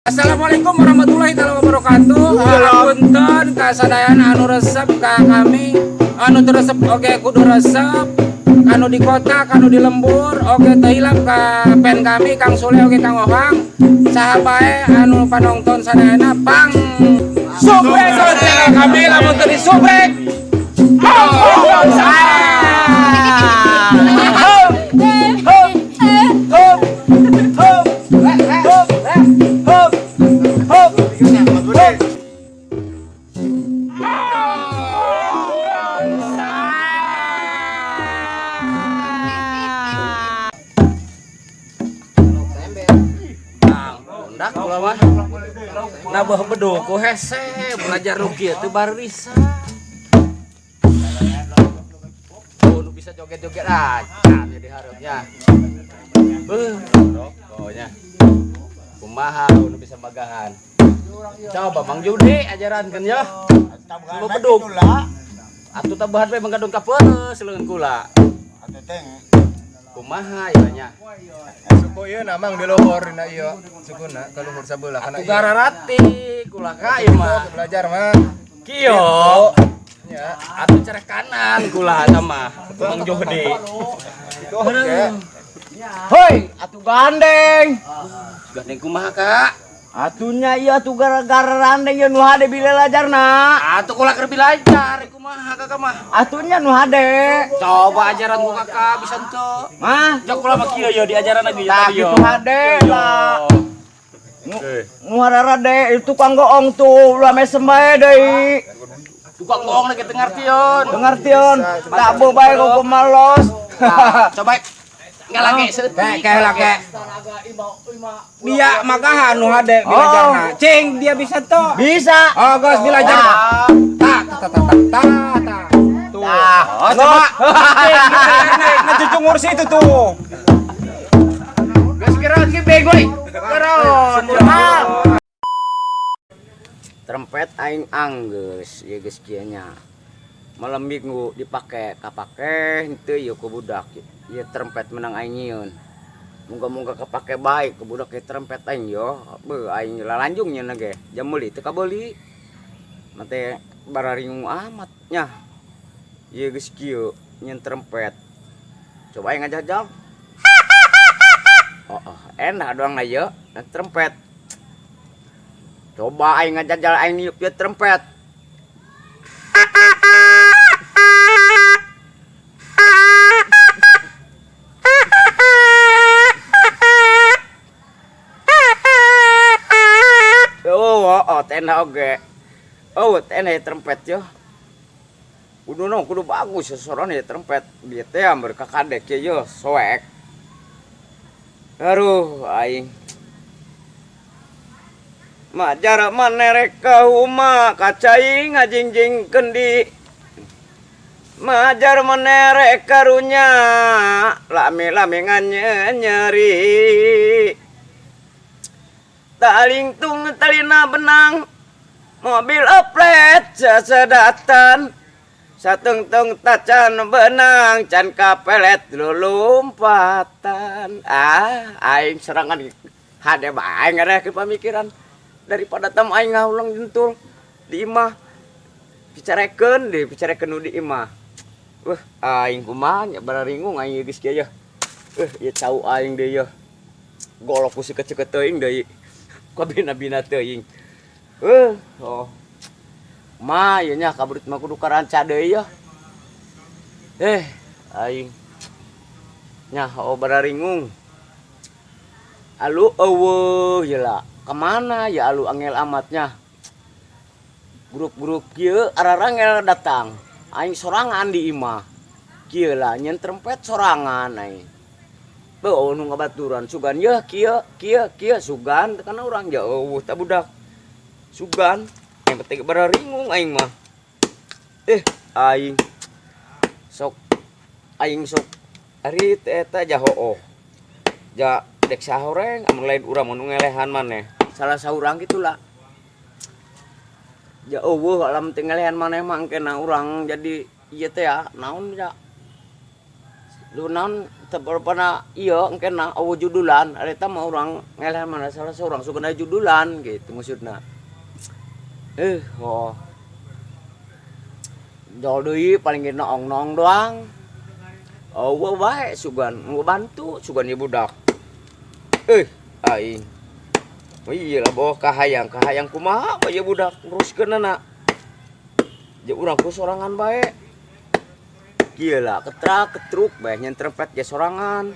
Assalamualaikum warahmatullahi taala wabarakatuh. Hapunten ka sadayana anu resep ka kami, anu teu resep oge kudu resep. Kanu di kota, kanu di lembur, oge teu hilap ka pen kami Kang Sule oge Kang Ohang. Saha bae anu panonton sadayana pang subrek channel kami lamun teu disubrek. Oh, Hup, hup, hup, hup, hup, hup, hup, hup. Undak kula mah. Nabah beduk ku hese belajar nu kieu teu barisa. Oh, nu bisa joget-joget aja jadi hareup nya. Beuh, rokoknya. Kumaha nu bisa magahan. Coba Mang Judi ajarankeun ya. Nu beduk. Atuh tabahan we manggadung kapeus leungeun kula. Kumaha ieu nya? Suku ieu na mang di luhur dina ieu. Sukuna ka luhur sabelah kana Atuh ieu. Gararati kula ka ieu mah. Belajar mah. Kieu. Nya. Atuh cerek kanan kula sama Mang Jodi. Oke. Hoi, atuh gandeng. Gandeng kumaha, Kak? Atunya iya atuh gara-gara randeng ya nu hade bila lajarna. Atuh kula keur belajar kumaha Kakak mah? Atunya nu hade. Coba ajaran ku Kakak bisa henteu. Mah, Jok kula mah kieu ya diajaran lagi ya tah tadi ya. kitu hade lah. Nu nu hararade itu tukang goong tuh ulah mesem bae deui. Tukang goong lagi teu ngartieun. Teu ngartieun, tak bae kok malos. Nah, coba ngalage seutik. Kayak lake. Dia magahan nu hade belajarna. Cing dia bisa tuh. Bisa. Oh, geus belajar. Ta ta ta ta ta ta. Tuh. Tah, Oh, coba. Nah, cucungur situ tuh. Geus kiraon ki bego ih. Kiraon. Trompet aing anggeus ieu geus kieu nya. Malam minggu dipake kapake henteu ieu ku budak. Ieu trompet menang aing nyieun. Moga-moga kapake baik ku budak ieu trompet aing yo. Beuh aing lalanjung nyeuna ge. Jam meuli teu kabeuli. Mate bararingung amat nya. Ieu geus kieu nyieun trompet. Coba aing ngajajal. Oh, oh, enak doang lah ieu trompet. Coba aing ngajajal aing niup ieu trompet. Oh, oh, oh, tenda oge. Oh, tenda ya trompet yo. Kudu no, kudu bagus sesorone ya trompet. Bieu teh amber kakadek ye yo soek. Aduh, aing. Majar manerek ka huma kacai ngajingjing kendi. Majar menerek karunya lami-lami nganyeri. Talingtung talina benang mobil oplet sesedatan satungtung tacan benang can kapelet lulumpatan. Ah, aing serangan hade bae ngareh pamikiran daripada tam aing ngahuleng jentul di imah bicarekeun deui bicarekeun nu di imah. Wah, aing kumaha nya bararingung aing geus kieu yeuh. Ieu cau aing deui yeuh. Golok ku sikeut-sikeut teuing deui. Kabina-bina teuing. Oh. Ma ieu nya kaberit mah kudu karanca deui yeuh. Aing. Nya oh bararingung. Alu eueuh ye lah. Kemana ya alu angel amatnya? Grup-grup kieu ararangel datang. Aing sorangan di imah. Kieu lah nyen trompet sorangan aing. Beuh nu ngabaturan sugan yeuh kieu kieu kieu sugan kana urang jauh tah budak. Sugan yang penting bararingung aing mah. Aing sok aing sok ari teh eta jahooh. Ja dek sahoreng amun lain urang mun ngelehan maneh. Salah saurang gitulah. Ja eueuh alam teh ngelehan maneh mah engkena urang jadi ieu teh ya naon ya. Lu naon teu pernah ieu engkena euweuh judulan, ari eta mah urang ngeleh mana salah seorang sugan aya judulan gitu maksudna. Oh. Jol deui paling ge noong-noong doang. Euweuh wae sugan, mau bantu sugan ieu budak. Aing. Oh iya lah bawa kahayang, kahayang kumaha bae ieu budak neruskeunana. Ja urang ku sorangan bae. Gila, ketrak ketruk bae nyentrepet ge sorangan.